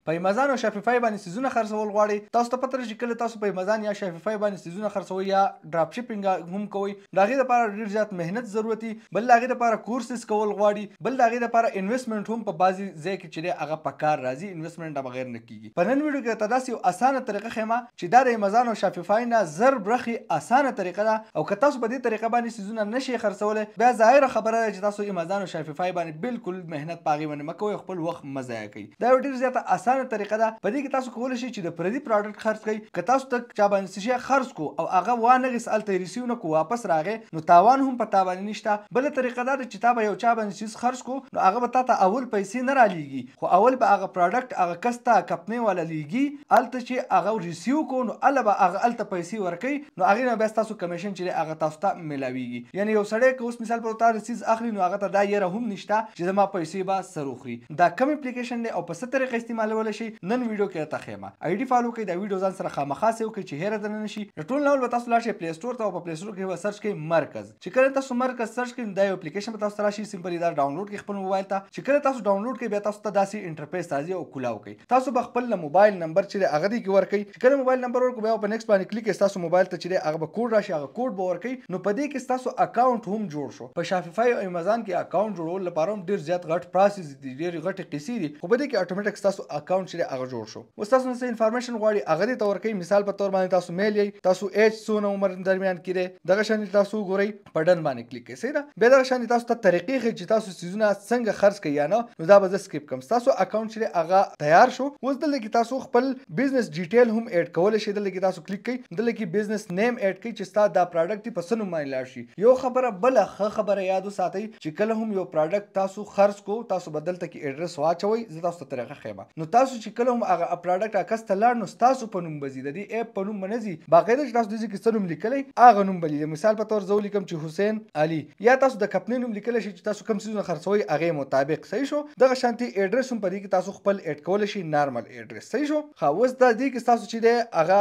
په امیزان او شاپیفای باندې څیزونه خرڅول غواړئ، تاسو ته پته چې کله تاسو په امیزان یا شاپیفای باندې څیزونه خرڅوئ یا ډراپ شپینګ هم کوئ، د هغې دپاره ډېر زیات محنت ضرورت وي، بل د هغې دپاره کورسز کول غواړي، بل د هغې دپاره انویسټمنټ هم په بعضې ځای کې چې دی هغه په کار راځي، انویسټمنټ بغیر نه کېږي. په نن ویډیو کې درته داسې یو اسانه طریقه ښیم چې دا د امیزان او شاپیفای نه زر برخې اسانه طریقه ده، او که تاسو په دې طریقه باندې څیزونه نه شئ خرڅولی بیا ظاهره خبره ده چې تاسو امیزان او شاپیفای باندې بالکل محنت په هغې باندې مه کوئ، خپل وخت مه ضایع کوئ. دا یو ډېر زیاته اسانه طریقه ده. په دې کې تاسو کولی شئ چې د پردي پراډکټ خرڅ کړئ. که تاسو ته چا باندې څه شی خرڅ کو او هغه وانه غیست، هلته یې ریسیو نه کو، واپس راغی، نو تاوان هم په تا باندې نشته. بله طریقه دا ده چې تا به یو چا باندې څیز خرڅ کو نو هغه به تا ته اول پیسې نه رالیږي، خو اول به هغه پراډکټ هغه کس ته کمپنۍ والا لیږي، هلته چې هغه ریسیو کو نو هله به هغه هلته پیسې ورکوي، نو هغې نه بیا ستاسو کمیشن چې دی هغه تاسو ته میلاویږي. یعنې یو سړی که اوس مثال پر تا څیز اخلي نو هغه ته دا یره هم نشته چې زما پیسې به سر وخوري. دا کوم اپلیکیشن دی او په څه طریقه استعمالولی شئ نن ویډیو کې درته ښیم. آی ډي فالو کړئ، دا ویډیو ځان سره خامخا سیو کړئ چې هېره درنه نه شي. د ټول نه اول به تاسو لاړ شئ پلی سټور ته او په پلی سټور کې به سرچ کړئ مرکز. چې کله تاسو مرکز سرچ کړئ دا یو اپلیکیشن به تاسو ته راشي، سمپلی دا ډاونلوډ کړئ خپل موبایل ته. چې کله تاسو ډاونلوډ کړئ بیا تاسو ته داسې انټرفیس راځي او کولاو کوي. تاسو به خپل موبایل نمبر چې دی هغه دې کې ورکړئ. چې کله موبایل نمبر ورکړو بیا په نیکسټ باندې کلیک کړئ، ستاسو موبایل ته چې دی هغه به کوډ راشي، هغه کوډ به ورکړئ. نو په دې کې ستاسو اکاونټ هم جوړ شو. په شاپیفای او امیزان کې اکاونټ جوړولو لپاره هم ډېر زیات غټ پروسس دي، ډېرې غټې قصې دي، خو په دې کې اتوماتیک ستاسو اکاونټ چې دی هغه جوړ شو. اوس تاسو نه څه انفارمیشن غواړي هغه دې ته ورکړئ. مثال په تور باندې تاسو میل یئ، تاسو ایج څونه عمر درمیان کې دی، دغه شان تاسو وګورئ په ډن باندې کلیک کړئ، صحیح ده. بیا دغه شان تاسو ته طریقې ښیي چې تاسو څیزونه څنګه خرڅ کړئ یا نه، نو دا به زه سکیپ کړم. ستاسو اکاونټ چې دی هغه تیار شو. اوس دلته کې تاسو خپل بزنس ډیټیل هم اډ کولی شئ. دلته کې تاسو کلیک کړئ، دلته کې بزنس نیم اډ کړئ چې ستا دا پراډکټ په څه نوم باندې لاړ شي. یو خبره بله ښه خبره یاد وساتئ چې کله هم یو پراډکټ تاسو خرڅ کو تاسو به دلته کې اډرس واچوئ. زه تاسو ته طریقه ښیم. نو تاسو چې کله هم هغه پراډکټ کس ته لاړ نو ستاسو په نوم به ځي، د دې اپ په نوم به نه ځي. باقاعده چې تاسو دې کې څه نوم لیکلی هغه نوم به لیکئ. مثال په تور زه ولیکم چې حسین علي، یا تاسو د کمپنۍ نوم لیکلی شئ چې تاسو کوم څیزونه خرڅوئ هغې مطابق، صحیح شو. دغه شانتي اډرس هم په دې کې تاسو خپل اډ کولی شئ، نارمل اډرس، صحیح شو. ښه اوس دا دې کې ستاسو چې دی هغه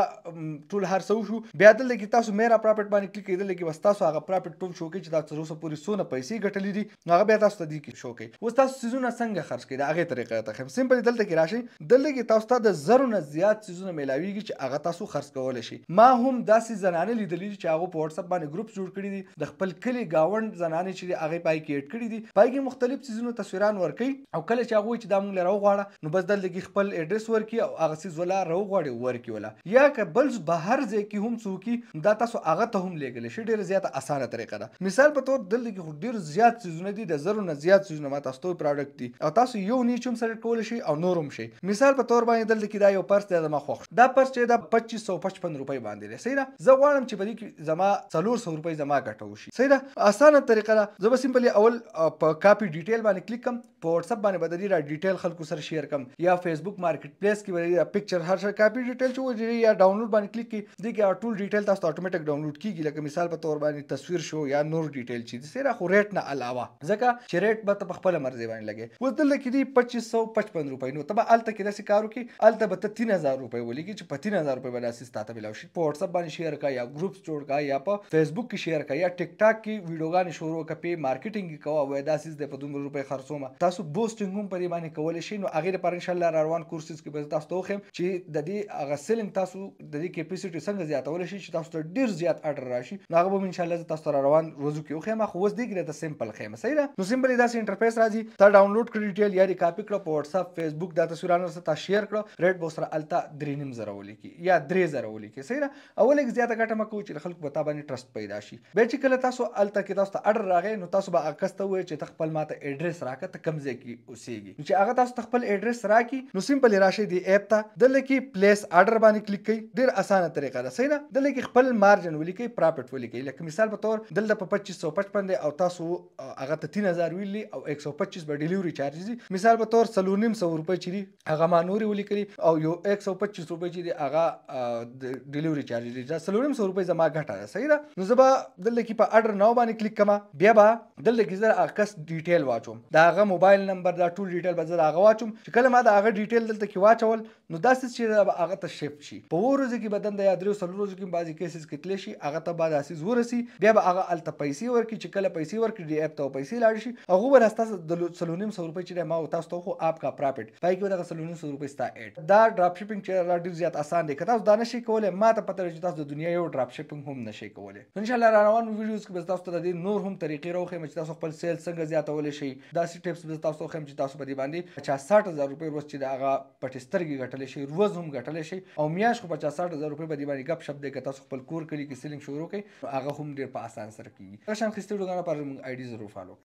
ټول هر څه وشو. بیا دلته کې تاسو میرا پراپرټ باندې کلیک کړئ، دلته کې به ستاسو هغه پراپرټ ټول شو کوي چې تاسو تر اوسه پورې څونه پیسې ګټلې دي، نو هغه بیا تاسو ته دې کې شو کوي. اوس تاسو څیزونه څنګه خرڅ کړئ د هغې طریقې ته ښیم. سمپلی دلته کې راشئ، دلته کې تاسو ته د زرو نه زیات څیزونه میلاویږي چې هغه تاسو خرڅ کولی شئ. ما هم داسې زنانې لیدلې دي چې هغه په واتساپ باندې ګروپ جوړ کړي دي، د خپل کلي ګاونډ زنانې چې هغې پای کې اډ کړي دي، پای کې مختلف څیزونو تصویران ورکوي، او کله چې هغوی چې دا موږ له راوغواړه نو بس دلته کې خپل اډرس ورکړي او هغه څیز ولا راوغواړي ورکړي ولا، یا که بل بهر ځای کې هم څوک دا تاسو هغه ته هم لېږلی شئ. ډېره زیاته اسانه طریقه ده. مثال په تور دلته کې خو ډېر زیات څیزونه دي، د زرو نه زیات څیزونه ما تاسو ته پراډکټ دي، او تاسو یو نیچ هم سلیکټ کولی شئ او نور هم شئ. مثال په تور باندې دلته کې دا یو پرس دی زما خوښ، دا پرس چې دا 2555 روپۍ باندې دی، صحیح ده. زه غواړم چې په دې کې زما 400 روپۍ زما ګټه وشي، صحیح ده. اسانه طریقه ده. زه به سمپلی اول په کاپي ډیټیل باندې کلیک کړم، په واتساپ باندې به د دې را ډیټیل خلکو سره شیر کړم، یا فیسبوک مارکیټ پلیس کې به د دې پکچر هر څه کاپي ډیټیل چې وځي یا ډاونلوډ باندې کلیک کړئ، دې کې ټول ډیټیل تاسو ته اتوماتیک ډاونلوډ کیږي. لکه مثال په تور باندې تصویر شو یا نور ډیټیل چې دي، صحیح ده. خو ریټ نه علاوه، ځکه چې ریټ به ته په خپله مرضي باندې لګې. اوس دلته کې دي 2555 روپۍ، نو ته به هلته کې داسې کار وکړي، هلته به ته 3000 روپۍ ولیکې چې په 3000 روپۍ به داسې ستا ته میلاو شي. په واتساپ باندې شیر کړه، یا ګروپس جوړ کړه، یا په فیسبوک کې شیر کړه، یا ټیک ټاک کې ویډیوګانې شروع کړه، په مارکیټینګ کې کوه، وایه دا څیز دی په دومره روپۍ خرڅومه. تاسو بوسټینګ هم په دې باندې کولی شئ. نو هغې لپاره انشاءالله را روان کورسز کې به زه تاسو ته وښیم چې د دې هغه سیلینګ تاسو د دې کیپیسټي څنګه زیاتولی شئ چې تاسو ته ډېر زیات ارډر راشي. نو هغه به هم انشاءالله زه تاسو ته را روان ورځو کې وښیم. خو اوس دې کې درته سمپل ښیم، صحیح ده. نو سمپلی داسې انټرفیس راځي، تا ډاونلوډ کړه ډیټیل یا دې کاپي کړه په واتساپ فیسبوک دا تصویران ورسره تا شیر کړه، ریټ به ورسره هلته 3500 ولیکي یا 3000 ولیکي، صحیح ده. اول لږ زیاته ګټه مه کوئ چې د خلکو په تا باندې ټرسټ پیدا شي. بیا چې کله تاسو هلته کې تاسو ته ارډر راغی نو تاسو به هغه کس ته ووایئ چې ته خپل ماته اډرس راکړه، ته کوم ځای کې اوسېږي. نو چې هغه تاسو ته خپل اډرس راکړي نو سمپلی راشئ دې اپ ته، دلته کې پلیس ارډر باندې کلیک کړئ. ډېر اسانه طریقه ده، صحیح ده. دلته کې خپل مارجن ولیکئ، پراپرټ ولیکئ. لکه مثال په تور دلته په 2555 دی او تاسو هغه ته 3000 ویلي او 125 به ډیلیوري چارجز دي. مثال په تور 450 روپۍ چې دي هغه ما نورې ولیکلي او یو 125 روپۍ چې دي هغه ډیلیوري چارجز دي. دا 450 روپۍ زما ګټه ده، صحیح ده. نو زه به دلته کې په ارډر ناو باندې کلیک کړم، بیا به دلته کې زه هغه کس ډیټیل واچوم، د هغه موبایل موبایل نمبر، دا ټول ډیټیل به زه د هغه واچوم. چې کله ما د هغه ډیټیل دلته کې واچول، نو دا څیز چې به هغه ته شفت شي په 7 ورځو کې به دنده یا 3-4 ورځو کې بعضې cases کې تللی شي، هغه ته به دا څیز ورسي، بیا به هغه هلته پیسې ورکړي. چې کله پیسې ورکړي، دې اپ ته پیسې لاړ شي، هغه به ستاسو د 450 روپۍ چې ما تاسو ته خو اپ کا پراپټ پای کې به دغه 450 روپۍ ستا اډ. دا ډراپ شپینګ چې دا ډیر زیات اسان دی. که تاسو دا نشئ کولی، ما ته پته چې تاسو د دنیا یو ډراپ شپینګ هم نشئ کولی. نو ان شاء الله را روان ویډیوز کې به تاسو ته د دې نور هم طریقې راوښیم چې تاسو خپل سیل څنګه زیاتولی شئ. داسې ټیپس به تاسو ته وښیم چې تاسو په دې باندې 50-60 هزار روپۍ ورځ چې د هغه پټې سترګې ګټلی شئ، ورځ هم ګټلی شئ او میاشت خو 50-60 هزار روپۍ په دې باندې ګپ شپ دی. که تاسو خپل کور کلي کې selling شروع کړئ، نو هغه هم ډیر په اسان سره کیږي. دغه شان ښایسته ویډیوګانو لپاره زموږ ID ضرور follow.